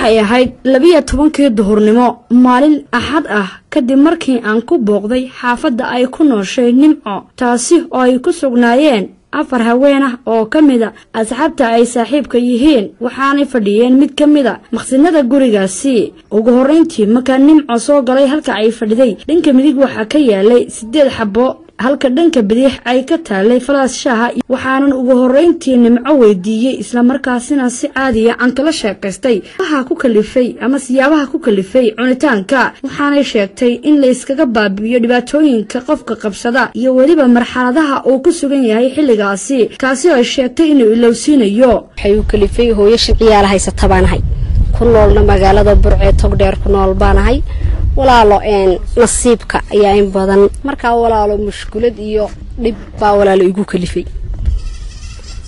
Waxay ahayd 12-kii duhurnimo maalin Axad ah, kadib markii aan ku booqday xaafadda ay ku nooshay Nimco, taasi oo ay ku sugnaayeen 4 haween ah oo ka mida asxaabta ay saaxiibka yihiin. Waxaanay fadhiyeen mid ka mida maqsinada gurigaasi. Ugu horreyntii markaa Nimco soo galay halka ay fadhiday, dhanka midig waxaa ka yaalay 8 xabo, halka dhanka bidix ay ka taalay falaas shaaha. Waxaanan ugu horreyntii Nimco weydiiyey, islamarkaasina si caadiya aan kala sheekaystay waxa ku kalifay ama siyaabaha ku kalifay cunitaanka. Waxaanay sheegtay in la iskaga baabi'iyo dhibaatooyinka qofka qabsada iyo weliba marxaladaha uu ku sugan yahay xilligaasi, kaasi oo ay sheegtay inuu ilowsiinayo. Waxay u kalifay, hooyo shan ciyaala haysata baanahay, ku noolna magaalada Burcee Togdheer ku nool baanahay. Walaalo, nasiibka ayaa in badan markaa, walaalo, mushkulad iyo dhib baa, walaalo, igu kalifay.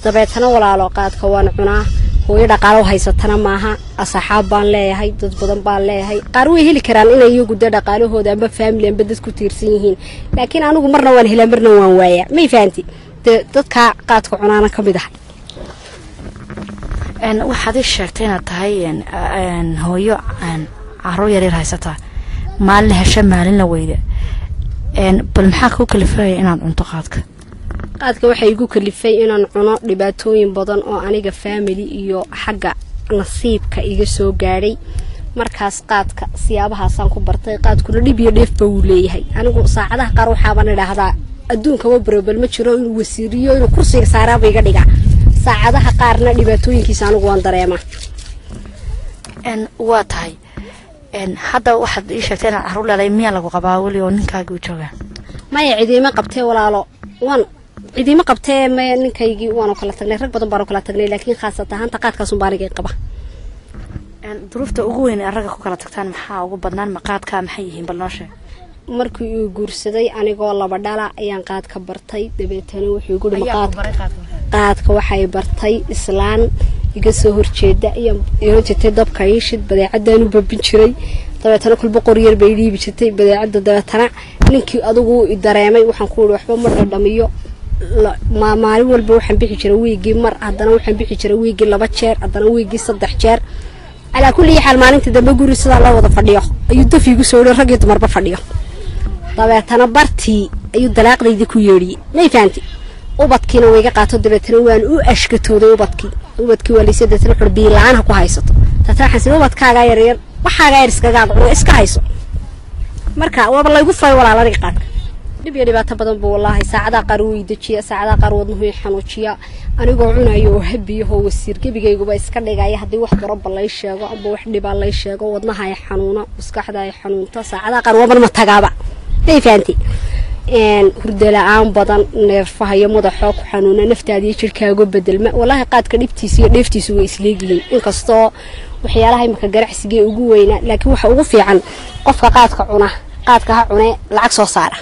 Dabeetana, walaalo, qaadka waan cunaa. Hooyo dhaqaalo haysatana maaha. Asxaab baan leeyahay, dad badan baan leeyahay. Qaar way heli karaan inay iyagu dee dhaqaalahooda amba family amba dad ku tiirsan yihiin, laakiin anigu marna waan helaa, marna waan waayaa. May fahanti? Dee dadka qaadka cunaana ka mid ahay. Waxaad ii sheegtay inaad tahay hooyo caruur yaryar haysataa, maalin hesha maalinla weyda. Bal maxaa kuu kalifaya inaad cunto qaadka? Qaadka waxay igu kalifay inaan cuno dhibaatooyin badan oo aniga family iyo xagga nasiibka iga soo gaadhay. Markaas qaadka siyaabahaasaan ku bartay. Qaadkuna dhib iyo dheefba wuu leeyahay. Anigu saacadaha qaar waxaaban idhaahdaa adduunkaba barobel ma jiro, inuu wasiiriyo inuu kursiga saaraaba iga dhigaa. Saacadaha qaarna dhibaatooyinkiisa anigu waan dareemaa. Waa tahay. Hadda waxaad ii sheegtay inaad caruur leedahay. Miyaa lagu qabaa weli oo ninkaagii u joogaa? Maya, cidiima qabtee, walaalo. Waan cidiima qabtee. Maya, ninkaygii waanu kala tagnay, rag badan baanu kala tagnay, laakiin khaasat ahaanta qaadkaasun baa aniga qaba. Duruufta ugu weyn ee ragga ku kala tagtaan maxaa ugu badnaan? Maqaadka maxay yihiin? Bal noo sheeg. Markii uu guursaday anigoo laba dhala ayaan qaadka bartay. Dabeetana wuxuu igu yidhi qaadka waxay bartay islaan iga soo horjeeda ayaan iran jirtay, dabka iishid, badeecadaan u babin jiray. Dabeetana kolba qoryar bay dhiibi jirtay badeecadda. Dabeetana ninkii adigu i dareemay. Waxaan ku yidhi waxba ma dhadhamiyo. Maalin walba waxaan bixi jiray wiigii mar, haddana waxaan bixi jiray wiigii 2 jeer, haddana wiigii 3 jeer. Calaa kulli xaal, maalintii dambe guri sidaa loo wada fadhiyo ayuu daf igu soo yidhi, rag iyo dumarba fadhiyo. Dabeetana bartii ayuu dalaaqdaydii ku yeedhiyey. May fahanti? Ubadkiina wayga qaato. Dabeetana waan u ashkatooday ubadkii. Ubadkii waa laysay. Dabeetana wuxuu biyo la-aan ha ku haysato. Dabeetana waxaan sii ubadkaagaa yaryar, waxaagaa yar iskaga cuno, iska hayso. Marka waaba laygu faray, walaal. Aniga qaadka dhib iyo dhibaato badan buu, wallaahi. Saacadaha qaar wuu dejiya, saacadaha qaar wadnuhu i xanuujiya. Anigoo cunayo oo habiyahoo wasiir gebigayguba iska dhigaya, haddii wax daroba lay sheego amba wax dhibaa lay sheego, wadnaha ay xanuuna, maskaxda ay xanuunta. Saacadaha qaar waaban ma tagaaba. May fahanti? Hurdo la-aan badan, neerfaha iyo madaxoo ku xanuuna, naftaada iyo jirkaago bedelma. Wallaahi, qaadka dhibtiisa iyo dheeftiisu way isleegyihiin, inkastoo waxyaalaha imika ganacsiga ugu weynaa, laakiin waxa ugu fiican qofka qaadka cuna, qaadka ha cunee, lacag soo saara.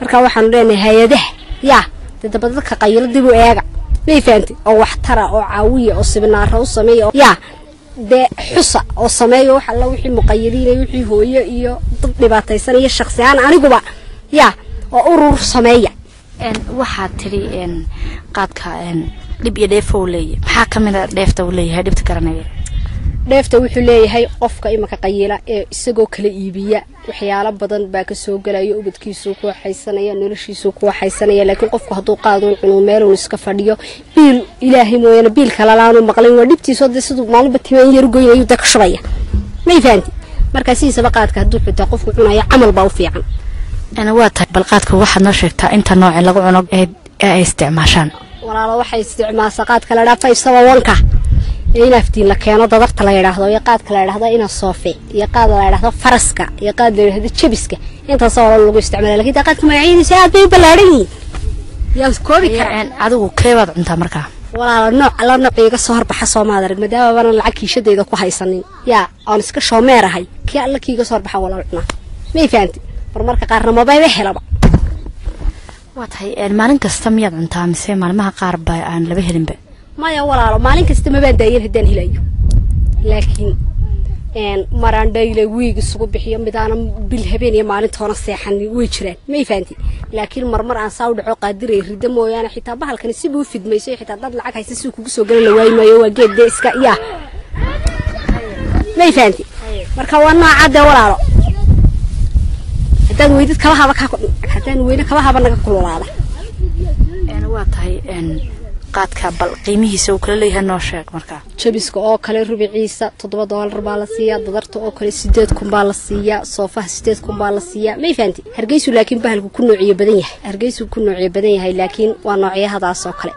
Marka waxaanu leenahay hay-adaha yaa dee daba dadka qayilo dib u eega. May fahanti? Oo waxtara oo caawiya oo sibinaaro u sameeya oo yaa dee xusa oo sameeya wax alla wixii muqayiliinaya, wixii hooyo iyo dad dhibaataysan iyo shakhsi ahaan aniguba yaa oo urur sameeya. Waxaad tidhi qaadka dhib iyo dheefa uu leeyahay. Maxaa ka mid a dheefta uu leeyahay, dhibta garanaya? Dheefta wuxuu leeyahay qofka imanka qayila ee isagoo kala iibiya, waxyaalo badan baa kasoo gelaya. Ubadkiisuu ku waxaysanaya, noloshiisuu ku waxaysanaya. Laakiin qofku hadduu qaaduun cunuu, meeluun iska fadhiyo, biil Ilaahay mooyaane biil kale laanu maqlayn, waa dhibtiisoo dee siduu maalinba timaan yar goynayu dee ka shubaya. May fahanti? Marka sidiisaba qaadka hadduu xitaa qofku cunaya, camal baa u fiican. Waa tahay. Bal qaadka waxaad noo sheegtaa inta nooce lagu cuno ee ay isticmaashaan. Walaalo, waxay isticmaashaa qaadka la dhaa 571-ka ee in aftiin la keeno, dadarta la yidhaahdo, iyo qaadka la yidhaahdo ina soofe, iyo qaad la yidhaahdo faraska, iyo qaad la yidhaahdo jabiska. Intaasoo walaalo lagu isticmaala, lakin dee qaadka magacyadiisa aad bay u ballaaran yihiin, yaa koobi kara? Adigu keebaad cuntaa markaa? Walaalo, nooc alla nooc iga soo horbaxa soomaad arag, maadaama baanan lacag kiishadayda ku haysanin, yaa oon iska shoomeerahay, kii alla kiiga soo horbaxa walaal cunaa. May fahanti? Marmarka qaarna mabayba helaba. Waa tahay. Maalin kasta miyaad cuntaa mise maalmaha qaar ba aan laba helinba? Maya, walaalo, maalin kasta mabaan daayin haddaan helayo, laakiin maraan dhayle wiig isugu bixiyo, midaanan bil habeen iyo maalintoona seexanin way jiraan. May fahanti? Laakiin marmar aan saa u dhaco qaadiray riddo mooyaane, xitaa bahalkani sibuu u fidmayso, xitaa dad lacag haysa siduu kugu soo gala la waayi maayo. Waa geed dee iska yaa. May fahanti? Marka waa nooca dee walaalo, haddaan weydid kabahaba kaa, haddaan weyne kabahaba naga kululaada. Waa tahay. Qaadka bal qiimihiisa uu kala leeyahay noo sheeg markaa. Jabiska oo kale rubiciisa $7 baa la siiyaa, dadarta oo kale 8,000 baa la siiyaa, soofaha 8,000 baa la siiyaa. May fahanti? Hargeysu laakiin bahalku ku noociyo badan yahay, Hargeysu ku noociyo badan yahay, laakiin waa noocyahadaas oo kale,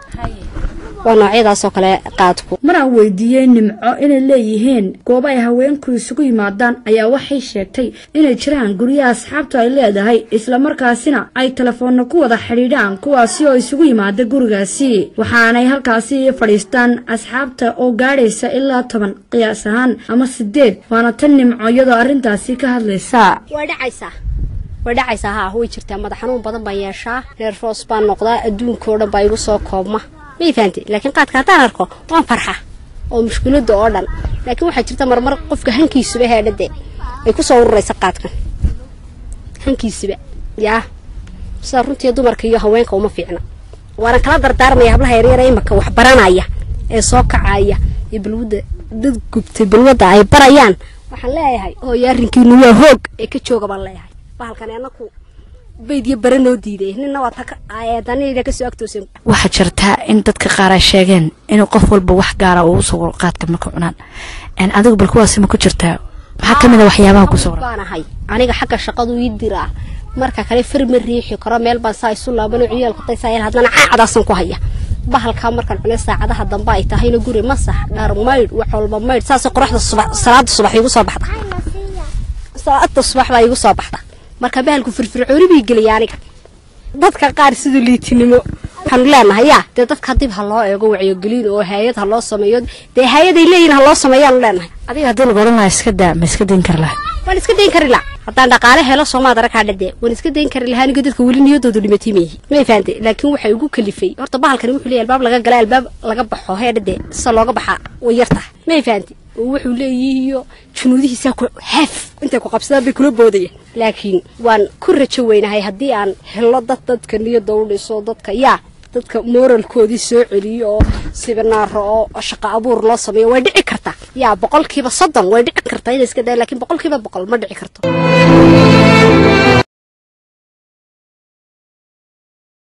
waa noocyadaas oo kale qaadku. Maraan weydiiyey Nimco inay leeyihiin goobo ay haweenku isugu yimaadaan ayaa waxay sheegtay inay jiraan guryaha asxaabtu ay leedahay, islamarkaasina ay telefoonna ku wada xidhiidhaan, kuwaasi oo isugu yimaada gurigaasi, waxaanay halkaasi fadhiistaan asxaabta oo gaadhaysa ilaa 10 qiyaas ahaan ama 8. Waana tan Nimco iyadoo arrintaasi ka hadlaysa. Way dhacaysaa, way dhacaysaa, haa, way jirtaa. Madax xanuun badan baan yeeshaa, nervous baan noqdaa, adduunkao dhan baa igu soo koobma. May fahanti? Laakiin qaadka haddaan arko waan farxa oo mushkiladda oo dhan. Laakiin waxaa jirta marmar qofka hankiisuba heedhade ay ku soo ururaysa qaadkan hankiisuba. Yaa sidaa runtii dumarka iyo haweenka uma fiicna. Waana kala dardaarmaya hablaha yaryar ee imaka wax baranaya ee soo kacaya ee balwadda dad gubtay balwadda ay barayaan. Waxaan leeyahay, hooyo, arrinkiinu waa hoog ee ka jooga baan leeyahay. Bahalkan anaku bayd iyo bare noo diiday, nina waa ta eedanayda kasoo agtoosan. Waxaa jirtaa in dadka qaar ay sheegeen inuu qof walba wax gaara uu usoo qaadka marka cunaan. Adigu bal kuwaasi ma ku jirtaa? Maxaa kamid a waxyaabaha ku soo baan ahay aniga? Xagga shaqadu ii diraa, marka kale far ma riixi karo, meel baan saa isu laabano, ciyaalku tay saa haddana caacadaasaan ku haya. Bahalkaa markaan cunay saacadaha dambe ay tahayna guri masax, dhar maydh, wax walba maydh, saasoo qoraxda subax, salaada subax iigu soo baxda, salaada subax baa iigu soo baxda. Marka bahalku firfircooni bay geliya aniga. Dadka qaar siduu liitinimo waxaanu leenahay, yaa dee dadka dib ha loo eego, wacyigelin oo hay-ad ha loo sameeyo, dee hay-aday leeyihin ha loo sameeyaanu leenahay. Adiga haddii lagu odhan lahaa iska daa, ma iska dayn kari lahay? Waan iska dayn kari laha haddaan dhaqaale helo. Soomaad arakaa dhade, waan iska dayn kari lahaa. Aniga dadka weli niyadoodu dhimatay mayihi, may fahantay? Laakiin waxay igu kalifay horta bahalkani wuxuu leeyahay albaab laga gala, albaab laga baxo. Heedhade sida looga baxaa way yar tahay, may fahantay? Oo wuxuu leeyihiyo junuudihiisaa ku heef intay ku qabsadaan bay kula boodaya. Laakiin waan ku rajo weynahay haddii aan helo dad dadka niyadda u dhiso, dadka yaa dadka moralkoodii soo celiyo oo sibinaaro oo shaqo abuur loo sameeyo, way dhici kartaa. Yaa 30% way dhici kartaa inay iska daya, lakiin 100% ma dhici karto.